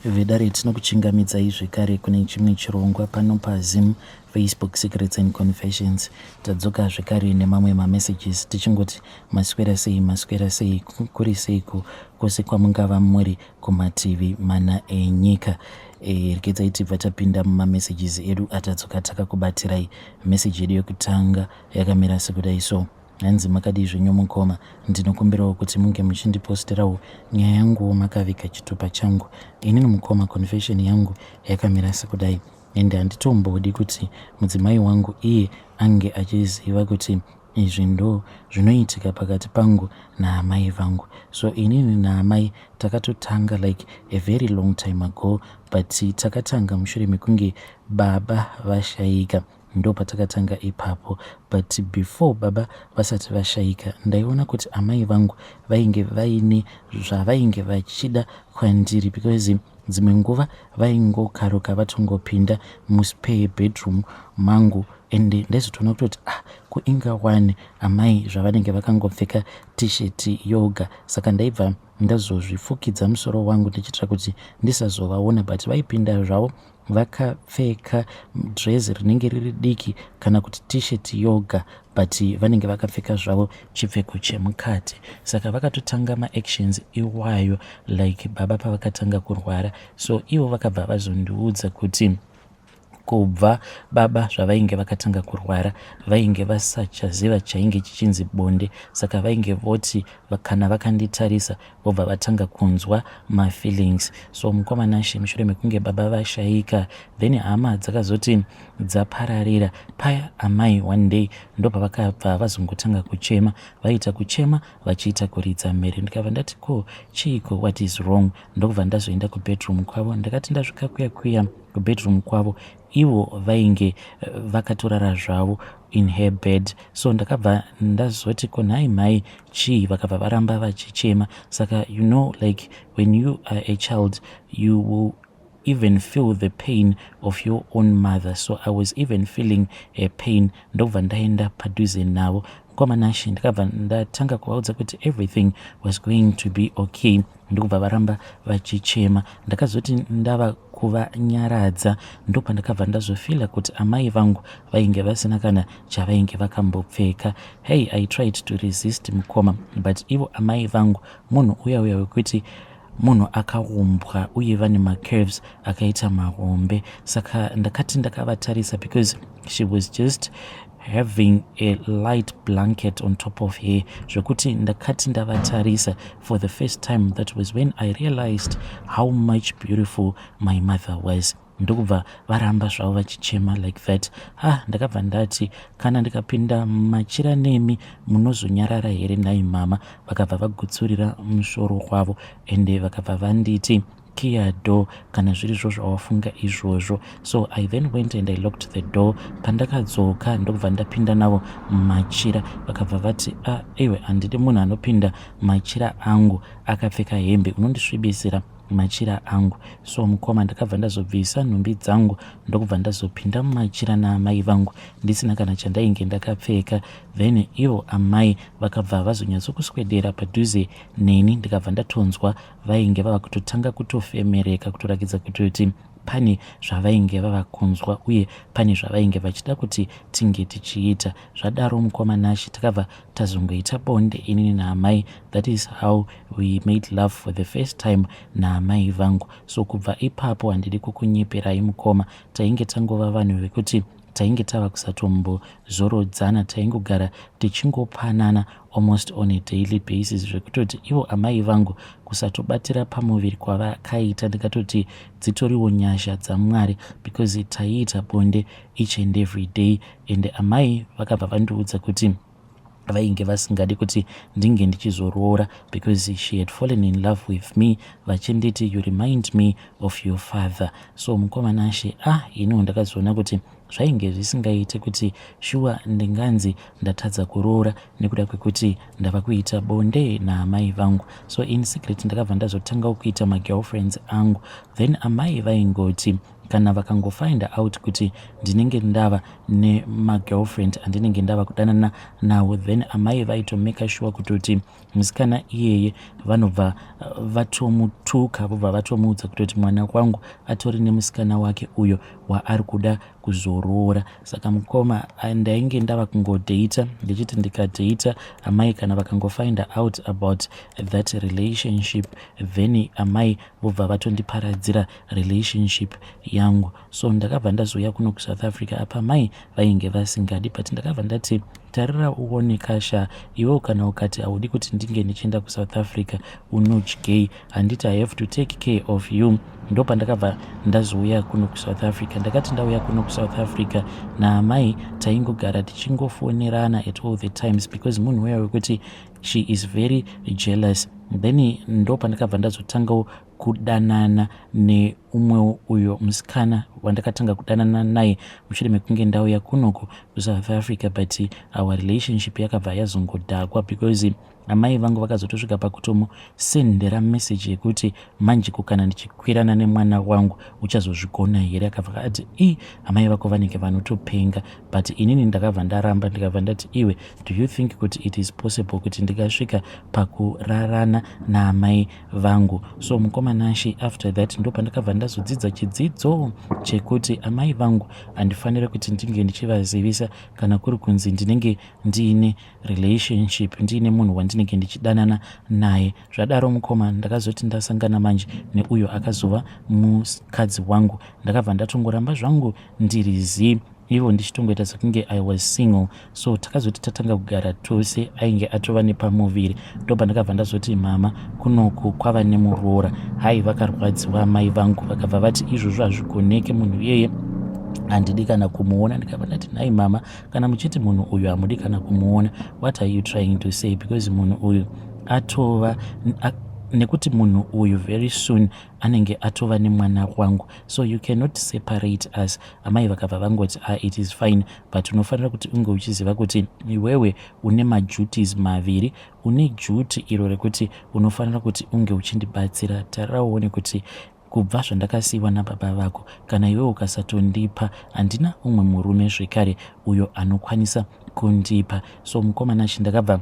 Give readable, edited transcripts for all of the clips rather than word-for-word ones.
Vedare, tinokuchingamidzai zvekare kune chimwe chirongwa pano paZim Facebook Secrets and Confessions. Tadzoka zvekare nemamwe mamessages tichingoti maswera sei, maswera sei, kuri seiko kwose kwamungava muri kumativi mana enyika. Regedzai tibva tapinda mumamessages edu atadzoka takakubatirai. Message yedu yekutanga yakamira sekudai so. Hanzi makadii zvenyu mukoma, ndinokumbirawo kuti munge muchindiposterawo nyaya yanguwo makaviga chitupa changu. Inini mukoma confession yangu yakamira sekudai ende handitombodi kuti mudzimai wangu iye ange achiziva kuti izvi ndo zvinoitika pakati pangu naamai vangu. So inini naamai takatotanga like a very long time ago, but takatanga mushure mekunge baba vashaika. Ndopatakatanga ipapo, but before baba vasati vashaika ndaiona kuti amai vangu vainge vaine zvavainge vachida kwandiri, because dzimwe nguva vaingokaruka vatongopinda muspare bedroom mangu and ndaizotoona kutoti, ah, kuinga one amai zvavanenge vakangopfeka T-shirt yoga. Saka ndaibva ndazozvifukidza musoro wangu ndichiitira kuti ndisazovaona, but vaipinda zvavo vakapfeka dress rinenge riri diki kana kuti T-shirt yoga, but vanenge vakapfeka zvavo chipfeko chemukati. Saka vakatotanga maactions iwayo like baba pavakatanga kurwara. So ivo vakabva vazondiudza kuti kubva baba zvavainge vakatanga kurwara vainge vasachaziva chainge chichinzi bonde. Saka vainge voti kana vakanditarisa vobva vatanga kunzwa mafeelings. So mukoma Nashe, mushure mekunge baba vashaika, then hama dzakazoti dzapararira paya, amai one day ndopavakabva vazongotanga kuchema. Vaita kuchema vachiita kuridza mhere. Ndikabva ndati, "Ko chiiko? What is wrong?" Ndokubva ndazoenda kubedroom kwavo. Ndakati ndasvika kuya kuya kubedroom kwavo, ivo vainge vakatorara zvavo in her bed. So ndakabva ndazoti, "Ko nhai mhai, chii?" Vakabva varamba vachichema. Saka you know, like when you are a child, you will even feel the pain of your own mother. So I was even feeling a pain. Ndobva ndaenda padhuze navo, mukoma Nashe. Ndakabva ndatanga kuvaudza kuti everything was going to be okay. Ndokubva varamba vachichema. Ndakazoti ndava kuvanyaradza, ndopandakabva ndazofeela kuti amai vangu vainge vasina kana chavainge vakambopfeka. Hey, I tried to resist, mukoma, but ivo amai vangu munhu uya uya wekuti munhu akaumbwa uye vane macurves akaita mahombe. Saka ndakati ndakavatarisa, because she was just having a light blanket on top of her, zvekuti ndakati ndavatarisa for the first time, that was when I realized how much beautiful my mother was. Ndokubva varamba zvavo vachichema like that. Ah, ndakabva ndati, "Kana ndikapinda machira nemi munozonyarara here nhai mama?" Vakabva vagutsurira musoro wavo ende vakabva vanditi, "Kiya door kana zvirizvo zvawafunga izvozvo." So I then went and I locked the door. Pandakadzoka, ndokubva ndapinda navo mumachira. Vakabva vati, "Ah, iwe, handidi munhu anopinda machira angu akapfeka hembe, unondisvibisira machira angu." So mukoma, ndakabva ndazobvisa nhumbi dzangu, ndokubva ndazopinda mumachira naamai vangu ndisina kana chandainge ndakapfeka. Then ivo amai vakabva vazonyatsokuswedera padhuze neni. Ndikabva ndatonzwa vainge vava kutotanga kutofemereka, kutorakidza kutoti pane zvavainge vava kunzwa uye pane zvavainge vachida kuti tinge tichiita. Zvadaro, mukoma Nashe, takabva tazongoita bonde inini naamai. That is how we made love for the first time naamai vangu. So kubva ipapo, handidi kukunyeperai mukoma, tainge tangova vanhu vekuti tainge tava kusatombozorodzana. Taingogara tichingopanana almost on a daily basis, zvekutoti ivo amai vangu kusatobatira pamuviri kwavakaita, ndikatoti dzitoriwo nyasha dzaMwari, because taiita bonde each and every day. And amai vakabva vandiudza kuti vainge vasingadi kuti ndinge ndichizoroora because she had fallen in love with me, vachinditi, "You remind me of your father." So mukoma Nashe, ah, iniwo ndakazoona kuti zvainge zvisingaiti kuti shuwa ndinganzi ndatadza kuroora nekuda kwekuti ndava kuita bonde naamai vangu. So in secret ndakabva ndazotangawo kuita magirlfriends angu. Then amai vaingoti Kana vakangofind out kuti ndinenge ndava nemagirlfriend andinenge ndava kudanana nawo, then amai vaitomeka sure kutoti musikana iyeye vanobva vatomutuka, vobva vatomuudza kutoti mwana wangu atori nemusikana wake uyo waari kuda kuzoroora. Saka mukoma, ndainge ndava kungodhata, ndichiti ndikadhata amai, kana vakangofind out about that relationship, then amai vobva vatondiparadzira relationship yangu. So ndakabva ndazouya kuno kuSouth Africa. Apa mai vainge vasingadi, but ndakabva ndati, "Tarira uone kasha, iwewo kana ukati haudi kuti ndinge ndichienda kuSouth Africa, unodyei? Handiti I have to take care of you?" Ndo pandakabva ndazouya kuno kuSouth Africa. Ndakati ndauya kuno kuSouth Africa, naamai taingogara tichingofonerana at all the times, because munhu uya wekuti she is very jealous. Then ndo pandakabva ndazotangawo kudanana neumwewo uyo musikana wandakatanga kudanana naye mushure mekunge ndauya kunoko kuSouth Africa. But our relationship yakabva yazongodhakwa because amai vangu vakazotosvika pakutomusendera meseji yekuti, "Manjiko kana ndichikwirana nemwana wangu uchazozvigona here?" Akabva ati, "I, amai vako vanenge vanotopenga." But inini ndakabva ndaramba, ndikabva ndati, "Iwe, do you think kuti it is possible kuti ndikasvika pakurarana naamai vangu?" So mukoma Nashe, after that ndo pandakabva ndazodzidza chidzidzo chekuti amai vangu handifaniri kuti ndinge ndichivazivisa kana kuri kunzi ndinenge ndiine relationship, ndiine munhu wandinenge ndichidanana naye. Zvadaro mukoma, ndakazoti ndasangana manje neuyo akazova mukadzi wangu, ndakabva ndatongoramba zvangu ndiri zii, ivo ndichitongoita sekunge I was single. So takazoti tatanga kugara tose, ainge atova nepamuviri. Ndobva ndakabva ndazoti, "Mama, kunoku kwava nemuroora." Hai, vakarwadziwa mai vangu, vakabva vati, "Izvozvo hazvigoneke, munhu iyeye handidi kana kumuona." Ndikabva ndati, "Nhai mama, kana muchiti munhu uyu hamudi kana kumuona, what are you trying to say? Because munhu uyu atova nekuti munhu uyu very soon anenge atova nemwana wangu, so you cannot separate us." Amai vakabva vangoti, "Ah, it is fine, but unofanira kuti unge uchiziva kuti iwewe une maduties maviri. Une duty iro rekuti unofanira kuti unge uchindibatsira. Tarira uone kuti kubva zvandakasiyiwa nababa vako, kana iwe ukasatondipa, handina umwe murume zvekare uyo anokwanisa kundipa." So mukoma Nashe, ndakabva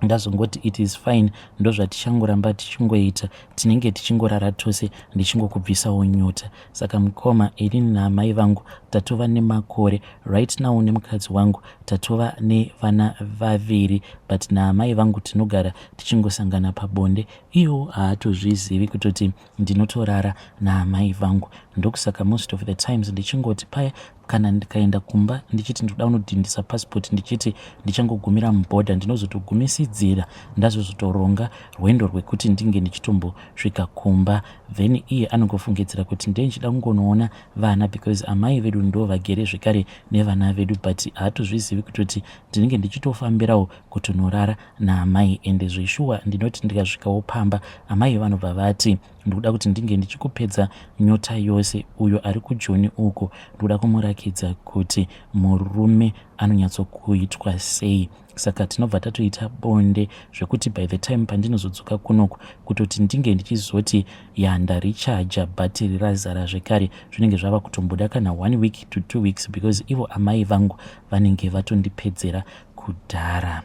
ndazongoti, "It is fine, ndozvatichangoramba tichingoita, tinenge tichingorara tose, ndichingokubvisawo nyota." Saka mukoma, inini naamai vangu tatova nemakore. Right now nemukadzi wangu tatova nevana vaviri, but naamai vangu tinogara tichingosangana pabonde. Iwo haatozvizivi kutoti ndinotorara naamai vangu. Ndokusaka most of the times ndichingoti paya kana ndikaenda kumba ndichiti ndoda kunodhindisa passport, ndichiti ndichangogumira mubhodha, ndinozotogumisidzira ndazozotoronga rwendo rwekuti ndinge ndichitombosvika kumba. Then iye anongofungidzira kuti ndee ndichida kungonoona vana, because amai vedu ndo vagere zvekare nevana vedu, but haatozvizivi kutoti ndinenge ndichitofambirawo kutonorara naamai. Ende zveshuwa, ndinoti ndikasvikawo pamba, amai vanobva vati, "Ndikuda kuti ndinge ndichikupedza nyota yose. Uyo ari kuJoni uko, ndikuda kumurakidza kuti murume anonyatsokuitwa sei." Saka tinobva tatoita bonde zvekuti by the time pandinozodzoka kunoku, kutoti ndinge ndichizoti ya, ndarichaja bhatiri razara zvekare, zvinenge zvava kutomboda kana one week to 2 weeks, because ivo amai vangu vanenge vatondipedzera kudhara.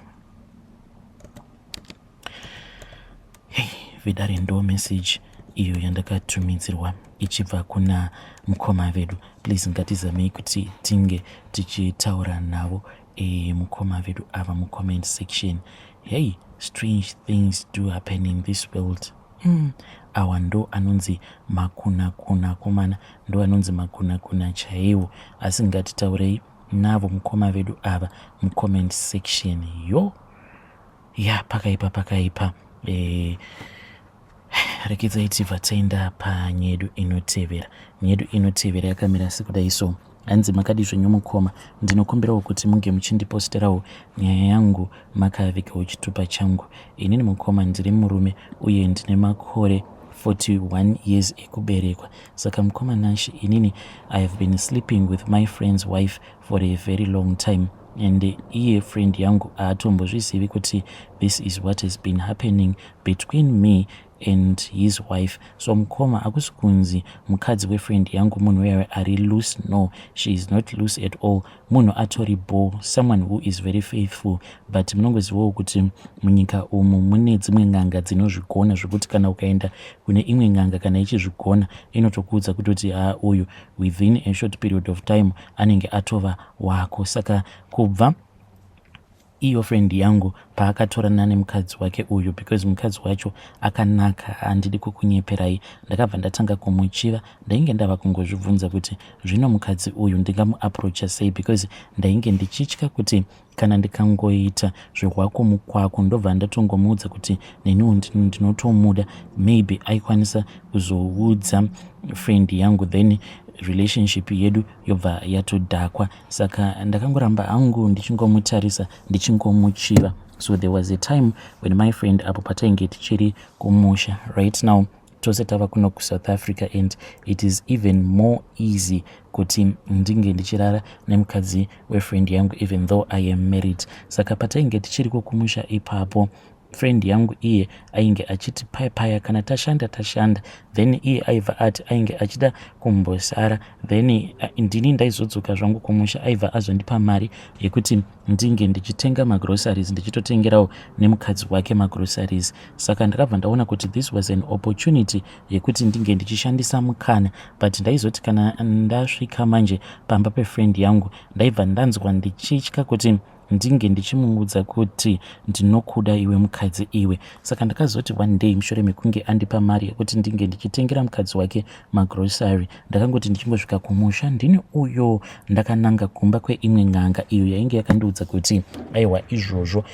Hey, vedare, ndo message iyo yandakatumidzirwa ichibva kuna mukoma vedu. Please, ngatizamei kuti tinge tichitaura navo mukoma vedu ava mucomment section. Hey, strange things do happen in this world. Awa ndo anonzi makunakuna komana, ndo anonzi makunakuna chaiwo. Asi ngatitaurei navo mukoma vedu ava mucomment section. Yo ya, pakaipa, pakaipa. Rekedzai tibva taenda panyedu inotevera. Nyedu inotevera yakamira sekudai. So hanzi, "Makadi zvenyu mukoma? Ndinokumbirawo kuti munge muchindiposterawo nyaya yangu makavigawo chitupa changu. Inini mukoma ndiri murume uye ndine makore 41 years ekuberekwa. Saka mukoma Nashe, inini I have been sleeping with my friend's wife for a very long time, and iye friend yangu haatombozvizivi kuti this is what has been happening between me And his wife. So mukoma, hakusi kunzi mukadzi wefriend yangu munhu uyayo ari loose. No, she is not loose at all. Munhu atori bho, someone who is very faithful, but munongozivawo kuti munyika umu mune dzimwe n'anga dzinozvigona, zvekuti kana ukaenda kune imwe n'anga, kana ichizvigona, inotokuudza kutoti ha, uyu within a short period of time anenge atova wako. Saka kubva iyo friend yangu paakatorana nemukadzi wake uyu, because mukadzi wacho akanaka, handidi kukunyeperai, ndakabva ndatanga kumuchiva. Ndainge ndava kungozvibvunza kuti zvino mukadzi uyu ndingamuapproacha sei, because ndainge ndichitya kuti kana ndikangoita zverwako mukwako, ndobva ndatongomuudza kuti neniwo ndinotomuda, maybe aikwanisa kuzoudza friend yangu, then relationship yedu yobva yatodhakwa. Saka ndakangoramba hangu ndichingomutarisa, ndichingomuchiva. So there was a time when my friend, apo patainge tichiri kumusha, right now tose tava kuno kuSouth Africa and it is even more easy kuti ndinge ndichirara nemukadzi wefriend yangu, even though I am married. Saka patainge tichiriko kumusha ipapo, friend yangu iye ainge achiti paya paya kana tashanda tashanda, then iye aibva ati ainge achida kumbosara, then ndini ndaizodzoka zvangu kumusha. Aibva azondipa mari yekuti ndinge ndichitenga magroceries, ndichitotengerawo nemukadzi wake magroceries. Saka ndakabva ndaona kuti this was an opportunity yekuti ndinge ndichishandisa mukana. But ndaizoti kana ndasvika manje pamba pefriend yangu, ndaibva ndanzwa ndichitya kuti ndinge ndichimuudza kuti ndinokuda iwe mukadzi iwe. Saka ndakazoti one day, mushure mekunge andipa mari yekuti ndinge ndichitengera mukadzi wake magrocery, ndakangoti ndichingosvika kumusha, ndini uyo ndakananga kumba kweimwe n'anga iyo yainge yakandiudza kuti aiwa, izvozvo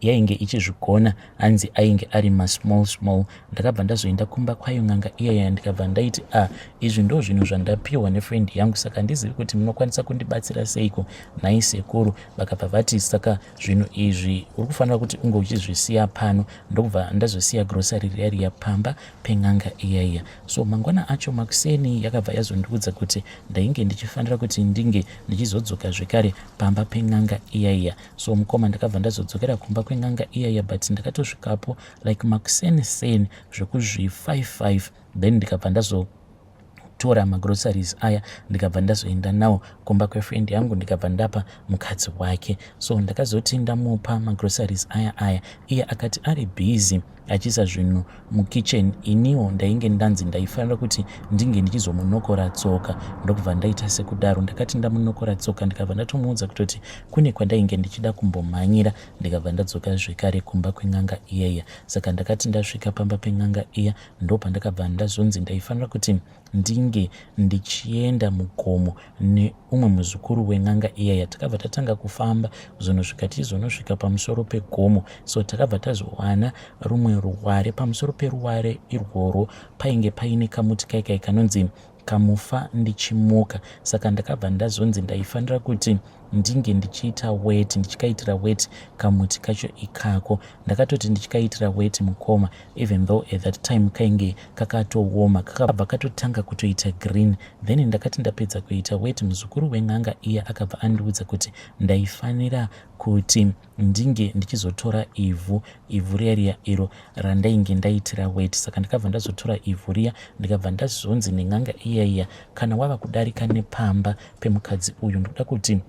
yainge ichizvigona, hanzi ainge ari masmall small. Ndakabva ndazoenda kumba kwayo n'anga iyaya, ndikabva ndaiti, "A ah, izvi ndo zvinhu zvandapiwa nefriend yangu, saka handizivi kuti munokwanisa kundibatsira seiko nhai sekuru?" Vakabva vati, "Saka zvinhu izvi uri kufanira kuti unge uchizvisiya pano." Ndokubva ndazosiya grocery riya riya pamba pen'anga iyaiya. So mangwana acho makuseni yakabva yazondiudza kuti ndainge ndichifanira kuti ndinge ndichizodzoka zvekare pamba pen'anga iyaiya. So mukoma, ndakabva ndazodzokera kumba kwen'anga iyaiya, but ndakatosvikapo like makuseni seni zvekuzvi 55. Then ndikabva ndazotora magroceries aya, ndikabva ndazoenda nawo kumba kwefriend yangu, ndikabva ndapa mukadzi wake. So ndakazoti ndamupa magroceries aya aya, iye akati ari busy achiisa zvinhu mukitchen. Iniwo ndainge ndanzi ndaifanira kuti ndinge ndichizomunokora tsoka, ndokubva ndaita sekudaro. Ndakati ndamunokora tsoka, ndikabva ndatomuudza kutoti kune kwandainge ndichida kumbomhanyira, ndikabva ndadzoka zvekare kumba kwen'anga iyaiya. Saka ndakati ndasvika pamba pen'anga iya, ndopandakabva ndazonzi ndaifanira kuti ndinge ndichienda mugomo neumwe muzukuru wen'anga iyaya. Takabva tatanga kufamba kuzonosvika, tichizonosvika pamusoro pegomo. So takabva tazowana rumwe ruware. Pamusoro peruware irworwo painge paine kamuti kaikai kanonzi kamufa ndichimuka. Saka ndakabva ndazonzi ndaifanira kuti ndinge ndichiita weti, ndichikaitira weti kamuti kacho ikako. Ndakatoti ndichikaitira weti, mukoma, even though at that time kainge kakatooma, kakabva katotanga kutoita green. Then ndakati ndapedza kuita weti, muzukuru wen'anga iya akabva andiudza kuti ndaifanira kuti ndinge ndichizotora ivhu, ivhu riya riya iro randainge ndaitira weti. Saka ndakabva ndazotora ivhu riya, ndikabva ndazonzi nen'anga iya iya, "Kana wava kudarika nepamba pemukadzi uyu, ndikuda kuti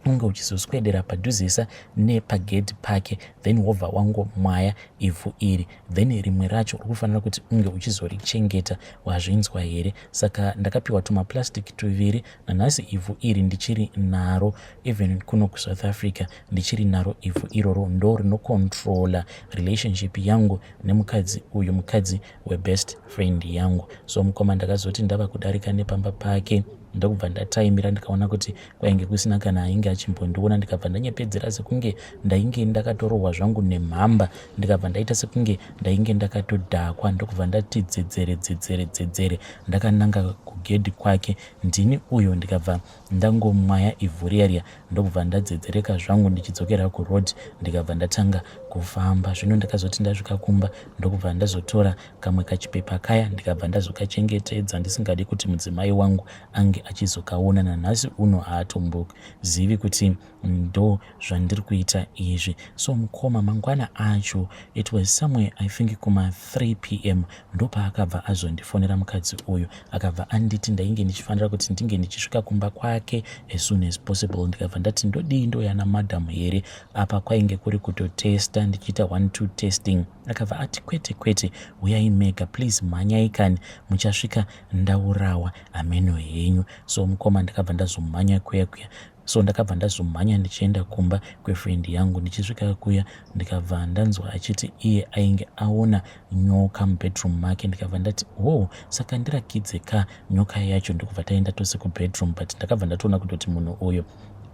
unge uchizoswedera padhuzesa nepagedhi pake, then wobva wangomwaya ivhu iri, then rimwe racho uri kufanira kuti unge uchizorichengeta. Wazvinzwa here?" Saka ndakapiwa tumaplastic tuviri. Nanhasi ivhu iri ndichiri naro, even kuno kuSouth Africa ndichiri naro ivhu iroro. Ndo rinocontrola relationship yangu nemukadzi uyu, mukadzi webest friend yangu. So mukoma, ndakazoti ndava kudarika nepamba pake, ndokubva ndataimira. Ndikaona kuti kwainge kusina kana ainge achimbondiona, ndikabva ndanyepedzera sekunge ndainge ndakatorohwa zvangu nemhamba, ndikabva ndaita sekunge ndainge ndakatodhakwa, ndokubva ndati dzedzere dzedzere dzedzere ndakananga kugedhi kwake. Ndini uyo ndikabva ndangomwaya ivhu riya riya, ndokubva ndadzedzereka zvangu ndichidzokera kuroad, ndikabva ndatanga kufamba. Zvino ndakazoti ndasvika kumba, ndokubva ndazotora kamwe kachipepa kaya, ndikabva ndazokachengetedza, ndisingadi kuti mudzimai wangu ange achizokaona. Nanhasi uno haatombozivi kuti Ndo zvandiri kuita izvi. So mukoma, mangwana acho, it was somewhere I think kuma 3 p.m, ndopaakabva azondifonera mukadzi uyu. Akabva anditi ndainge ndichifanira kuti ndinge ndichisvika kumba kwake as soon as possible. Ndikabva ndati, "Ndodii? Ndoya namadam here?" Apa kwainge kuri kutotesta, ndichiita 1 2 testing. Akabva ati, "Kwete, kwete, uyai mega please, mhanyai kani, muchasvika ndaurawa, hameno henyu." So mukoma, ndakabva ndazomhanya kuya kuya. So ndakabva ndazomhanya ndichienda kumba kwefriend yangu. Ndichisvika kuya, ndikabva ndanzwa achiti iye ainge aona nyoka mubedroom make. Ndikabva ndati, "Oh, saka ndirakidze ka nyoka yacho." Ndikubva taenda tose kubedroom, but ndakabva ndatoona kutoti munhu uyu,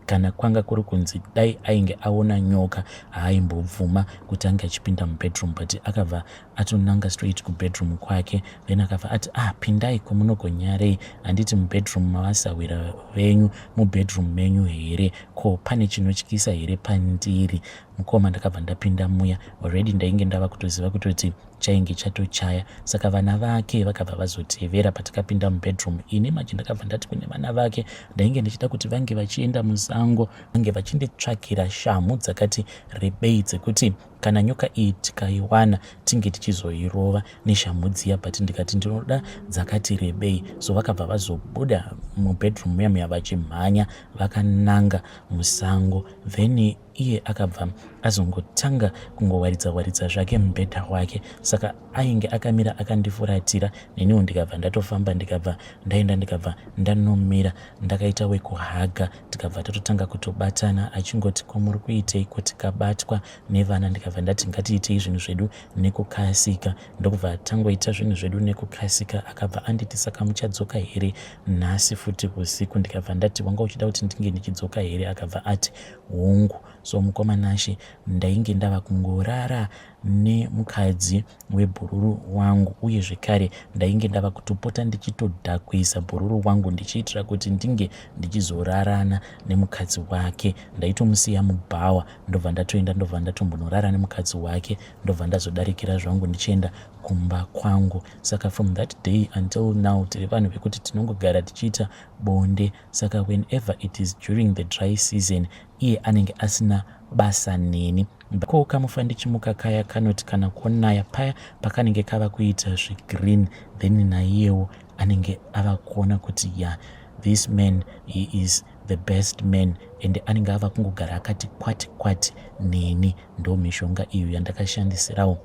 kana kwanga kuri kunzi dai ainge aona nyoka, haaimbobvuma kuti ange achipinda mubedroom, but akabva atonanga straight kubedroom kwake. Then akabva ati, "Ah, pindai, kwamunogonyarei? Handiti mubedroom mavasahwira venyu, mubedroom menyu here? Ko pane chinotyisa here pandiri?" Mukoma, ndakabva ndapinda muya. Already ndainge ndava kutoziva kutoti chainge chatochaya. Saka vana vake vakabva vazotevera patakapinda mubedroom. Ini maji ndakabva ndati kune vana vake, ndainge ndichida kuti vange vachienda musango, vange vachinditsvakira shamhu dzakati rebei, dzekuti kana nyoka iyi tikaiwana, tinge tichizoirova neshamhu dziya, but ndikati ndinoda dzakati rebei. So vakabva vazobuda mubedroom muya muya vachimhanya vakananga musango. Then iye akabva azongotanga kungowaridza waridza zvake mubhedha wake. Saka ainge akamira akandifuratira, neniwo ndikabva ndatofamba, ndikabva ndaenda, ndikabva ndanomira ndakaita wekuhaga. Tikabva tatotanga kutobatana, achingoti, "Ko muri kuitei? Ko tikabatwa nevana?" Ndikabva ndati, "Ngatiitei zvinhu zvedu nekukasika." Ndokubva tangoita zvinhu zvedu nekukasika. Akabva anditi, "Saka muchadzoka here nhasi futi usiku?" Ndikabva ndati, "Wanga uchida kuti ndinge ndichidzoka here?" Akabva ati, "Hongu." So mukoma Nashe, ndainge ndava kungorara nemukadzi webhururu wangu, uye zvekare ndainge ndava kutopota ndichitodhakwisa bhururu wangu, ndichiitira kuti ndinge ndichizorarana nemukadzi wake. Ndaitomusiya mubhawa, ndobva ndatoenda, ndobva ndatombonorara nemukadzi wake, ndobva ndazodarikira zvangu ndichienda kumba kwangu. Saka from that day until now, tiri vanhu vekuti tinongogara tichiita bonde. Saka whenever it is during the dry season, iye anenge asina basa neni. Ko kamufa ndichimuka kaya kanoti kana konaya paya, pakanenge kava kuita zvegreen, then naiyewo anenge ava kuona kuti, ya, this man, he is the best man, and anenge ava kungogara akati kwati kwati neni. Ndo mishonga iyo yandakashandisirawo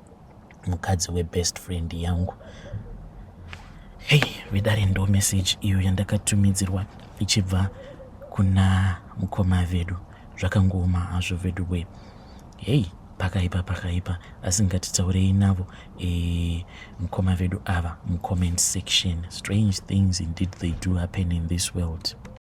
mukadzi webest friend yangu. Hei vedare, ndo message iyo yandakatumidzirwa ichibva kuna mukoma vedu. Zvakangooma hazvo vedu we. Hei, pakaipa, pakaipa, asi ngatitaurei navo mukoma vedu ava mucomment section. Strange things indeed, they do happen in this world.